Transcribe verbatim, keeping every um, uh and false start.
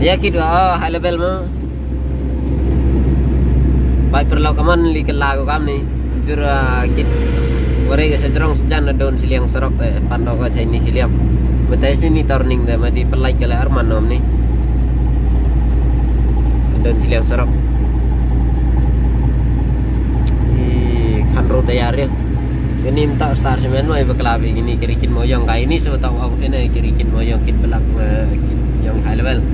Ya kit wa, oh, high level mo. Bai perlu kaman li kela ko kam ni. Jur, ah, kit. Wari ka sejrong sejan na don siliang sorok te, pando ko chai ni siliang. Mete sini turning te, madi pelai kela arman nom ni. Don siliang sorok. Ih, khan ro tayar ya. Ini minta star semen mai bekla bi ini kiri kin mo yang kai ini sebetau au ini kiri kin mo yang kit belak, eh, kit yang high level.